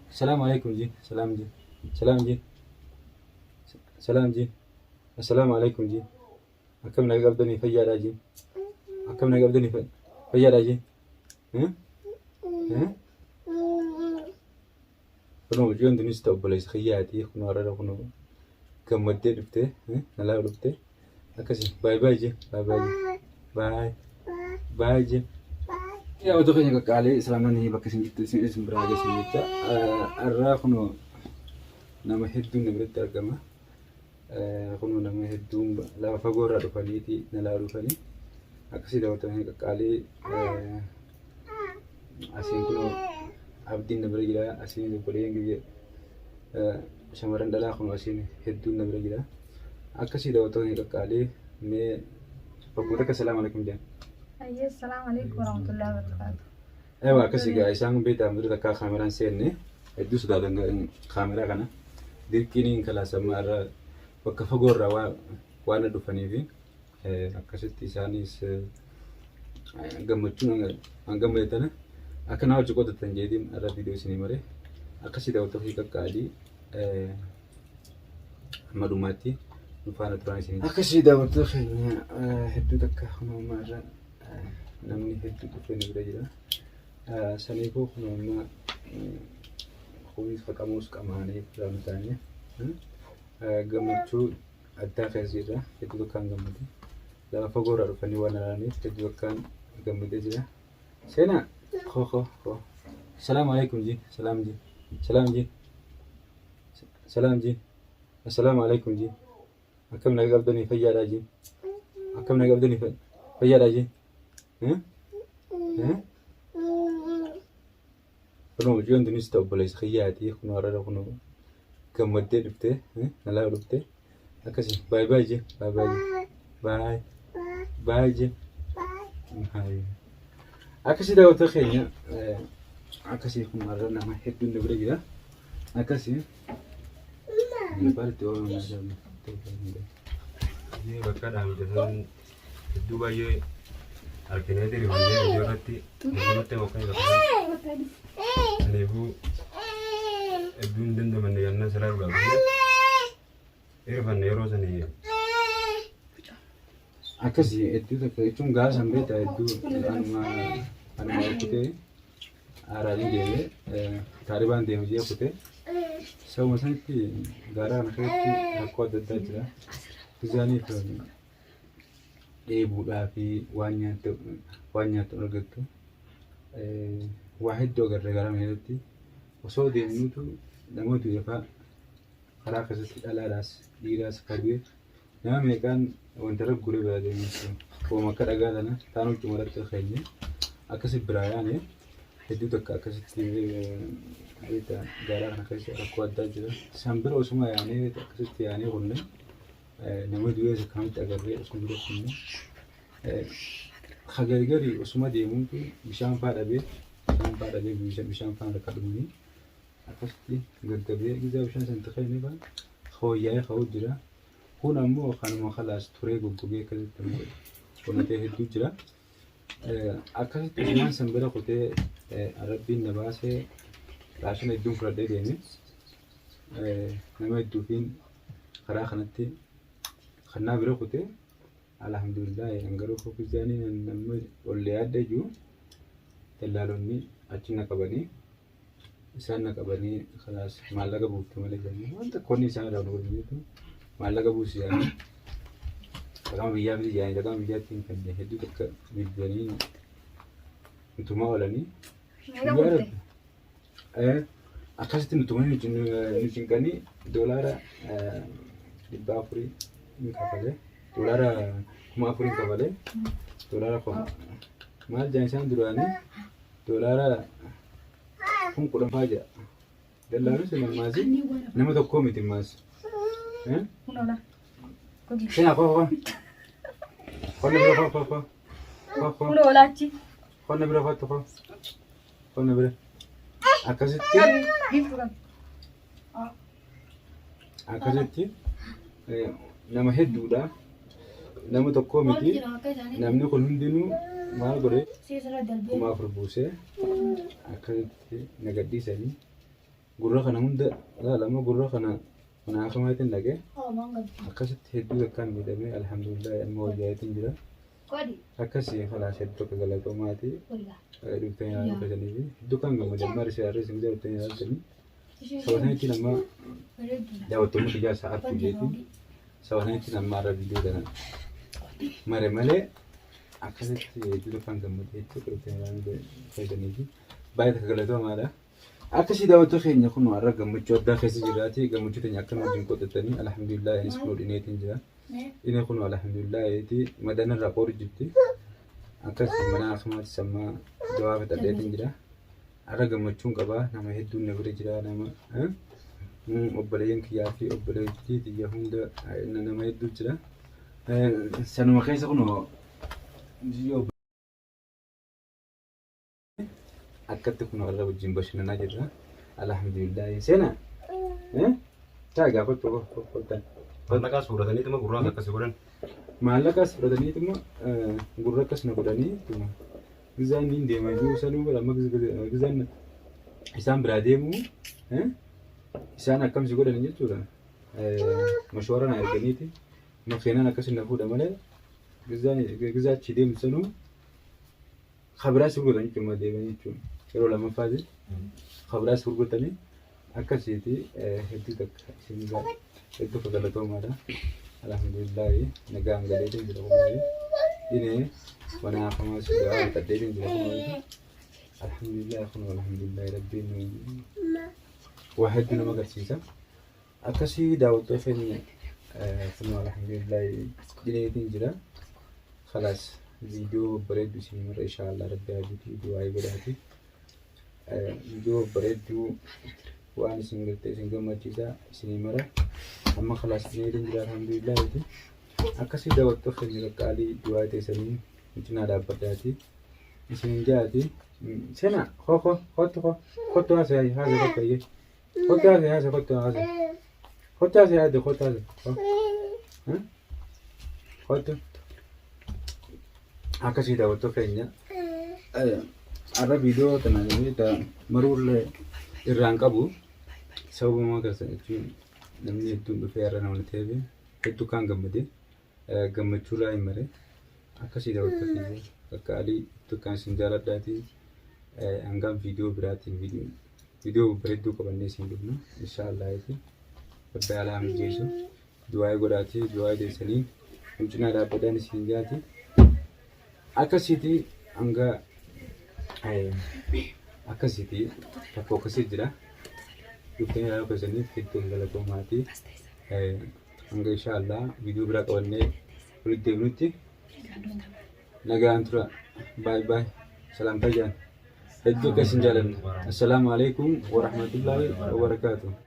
Salaamu alaikum ji. Salaam ji. Salaam ji. Salaam ji. Assalaamu alaikum ji. Akkam naga qabdanii fayyaadhaa ji. Akkam naga qabdanii fayyaadhaa ji. Kunoo mucayyoon tunis ta obboleessa kiyyaati. Kunoo har'a kunoo gammaddee dhufte. Nalaa dhufte. Akkasi baay baay je. Baay baay je. Baay. Baay je. Yaa otoo keenya qaqqaalee islaamanii bakka isin jirtu isin isin biraa geessan jecha. Har'a kunoo nama hedduun na biratti argama. Kunoo nama hedduun lafa fagoo irraa dhufaniiti nalaa dhufanii. Akkasii daawwattoota qaqqaalee asiin kunoo abdiin na bira jira asiin obboleeyyan kiyya shamarran dhalaa kunoo asiin hedduun na bira jira. Akkasii daawwattoota qaqqaalee mee bakkuma takka salaamu alaikum jedhan. Ayyee, salaamu alaikum warahmatullahi wabarakatuh. Ewa akkasii gaa isaan kun beektaa muddata takkaa kaameraan seenne hedduu sodaatan kaameraa kana dirqiin kalaasammaa irraa bakka fagoo irraa waan na dhufanii fi akkasitti isaanis gammachuun an gammade tana akka naa hojii qoodatan jeetiin irra viidiyoo isinii mare akkasii daawwattoota fi qaqqaalii amma dhumaatti nu faana turan isinii. Akkasii daawwattoota keenya hedduu takka kunoo irra namni hedduu dhufee nu bira jira. Saniifuu kunoo amma kunis haqamuus qamaanee firaa taane gammachuu addaa keessa jirra. Hedduu takkaan gammade. Lafa fagoo irraa dhufanii waan ilaalaniif hedduu takkaan gammadee jira. Seenaa koo koo koo. Salaamu alaikum ji. Salaam ji. Salaam ji. Salaam ji. Assalaamu alaikum ji. Akkam naga qabdanii fayyaadhaa ji. Akkam naga qabdanii fayyaadhaa ji. Kunoo mucayyoon tunis ta obboleessa kiyyaati. Kunoo har'a kunoo gammaddee dhufte. Nalaa dhufte. Akkasi baay baay je. Baay baay je. Baay. Baay je. Akkasii daawwattoota keenya akkasii kun har'a nama hedduun na bira jira. Akkasii. Lafaatti waamamu. Bakka dhaabde san hedduu baay'ee arginee diriirfannee viidiyoo irratti namatti mokkee bakka saniifuu hedduu hin dandamanne yannaa silaa dhugaa irfanne yeroo sanii. Akkasii hedduu takka jechuun gaafa san beektaa hedduu anuma anuma kutee haaraan deemee taalibaan deemu jee kutee sababa sanitti gaaraa kana keessatti rakkoo adda addaa jira. Isaaniif dheebuudhaa fi waan nyaattu waan nyaattu argattu waa hedduu agarre garaa kana keessatti osoo deemnuutu nama du'e fa'aa karaa keessatti dhalaadhaas dhiiraas kabee nama meeqaan wanta irra guree biraa deemee wooma akka dhagaa tana taan huccuma irratti keenye akkasi biraa yaane hedduu takka akkasitti gaaraa kana keessa rakkoo addaa jira. San bira osuma yaanee akkasitti yaanee kunne nama du'ees akkanatti agarree osuma bira kunne hagargari osuma deemuutu bishaan faa dhabee bishaan faa dhabee bishaan faa harka dhumanii akkasitti gaggabee gizaa bishaan san xiqqeene faa hooyyaa'ee ka'uu jira. Kun ammoo kanuma kalaas turee goggogee akkasitti immoo onatee hedduu jira. Akkasitti isumaan san bira kutee rabbiin na baasee raashina hedduun fudhadhee deeme. Nama hedduufiin karaa kanatti kannaa bira kutee alhamdulillah garuu fokkisanii namni ol yaadde jiru dallaalonni achi na qabanii isaan na qabanii kalaas maallaqa buufte malee jedhanii waan tokko inni isaan irraa nu godhan maallaqa buusi jedhanii dhaqama biyyaa fidi jedhanii dhaqama biyyaatti hin kenne hedduu takka bilbilanii nutumaa oolanii. Meeqa buufte? Akkasitti nutumanii nu cinqanii doolaara 400 hin kafalee doolaara 4000 hin kafalee doolaara kuma maal jedhan isaan duraanii doolaara 10,000 fa'aa jedha. Dallaalus nammaasi nama tokkoo miti maas. Kun ola. Gogi. Sina koo koo. Qonna bira koo koo koo. Koo koo. Kun ola achi. Qonna bira kottu koo. Qonna bira. Akkasitti Biiftuu qabi. akkasitti nama hedduudha. Nama tokkoo miti. Namni kun hundinuu maal godhe 4000 buusee akkasitti na gadhiisanii. Gurra kana hunda laala amma gurra kana mana haakimaatiin dhaqee akkasitti hedduu takkaan miidhamee alhamdulillah amma wayyaa'eetiin jira. Akkasii khalaas hedduu tokko galatoomaati. Dhuftanii ilaaluu keessanii fi hedduu kan gammadan maal isin harree isin dhuftanii ilaaltanii. Saba sanatti nama daawwattoonni kiyyaa isaa arku jeetiin saba sanatti nama har'a viidiyoo kana mare malee akkasitti hedduu tokko gammade hedduu dhuftanii ilaaluu keessanii fi baay'ee takka galatoomaadha. Akkasii daawwattoota keenya kun har'a gammachuu addaa keessa jiraati. Gammachuu teenya akkana wajjin qooddatanii alhamdulillah anis kun dhineetiin jira. Inni kun alhamdulillah madaan irraa qoodu jirti. Akkas mana hakimaatti sammaa dawaa fixadheetiin jira. Har'a gammachuun qaba. Nama hedduun na bira jira. Nama obboleeyyan kiyyaa fi obboleettii tiyya hunda nama hedduu jira. Sanuma keessa kun akkatti kun warra wajjin bashannanaa jirra. Alhamdulillah. Seenaa. Taa gaafadhu kottan. Maallaqaas fudhataniituma gurraas akkasii godhan. Maallaqaas fudhataniituma gurra akkas na godhanii gizaan niin deemaa jiru sanuu bara amma gizaan isaan biraa deemu isaan akkam si godhan jechuudha. Mashwaara na erganiiti makiinaan akkas na fuudha malee gizaan gizaa achi deemu sanuu Kabiraas gurguratan jechuun deemanii jechuun yeroo lammaffaati kabiraas gurgurtanii akkasiiti hedduu takka isin hedduu takka galatoomaadha. Alhamdulillahi nagaan galeetiin jira kunuunsi dhinee mana hakamaa si dawaa bitadheetiin jira kunuunsi alhamdulillahi kun alhamdulillahi rabbiin waa hedduu nama agarsiisa. Akkasii daawwattoota keenya kun alhamdulillahi dhineetiin jira. Kalaas viidiyoo bareedduu isin marra inshaallah rabbi haa jitu du'aayii godhaati. Viidiyoo bareedduu waan isin gartee isin gammachiisa isin mara. Amma kalaas dhineetiin jira alhamdulillahi. Akkasii daawwattoota keenya qaqqaalii du'aayii teessanii cinaa dhaabbadhaati. Isin jaati. Sena koo koo kottu koo kottu haasa'e haasa'e kottu ayyee. Kottu haasa'e haasa'e kottu haasa'e. Kottu haasa'e yaadde kottu haasa'e. Kottu. Akkasii daawwattoota keenya. Har'a viidiyoo tana maruullee irraan qabu. Sababuma keessan jechuun namni hedduun dhufee har'a namni ta'eef hedduu kaan gammade gammachuurraa hin mare. Akkasii daawwattoota keenya qaqqaalii hedduu kaan isin jaaladhaati. Hangaan viidiyoo biraatiin viidiyoo Viidiyoo babbareedduu qabannee isin dhufna inshaallah jechuun rabbi haala haa mijeessu du'aa'ii godhaatii du'aa'ii teessanii nu cinaa dhaabbadhaan isin jaati akkasiiti hanga akkasiiti tokko akkasii jira dhuftanii ilaaluu keessaniif hedduun galatoomaati hanga inshaallah viidiyoo biraa qabannee walitti deebinutti nagaan tura baay baay salaamtaa jaan. Hedduu akka isin jaalanna. Assalaamu alaikum warahmatullaahi wabarakaatuh.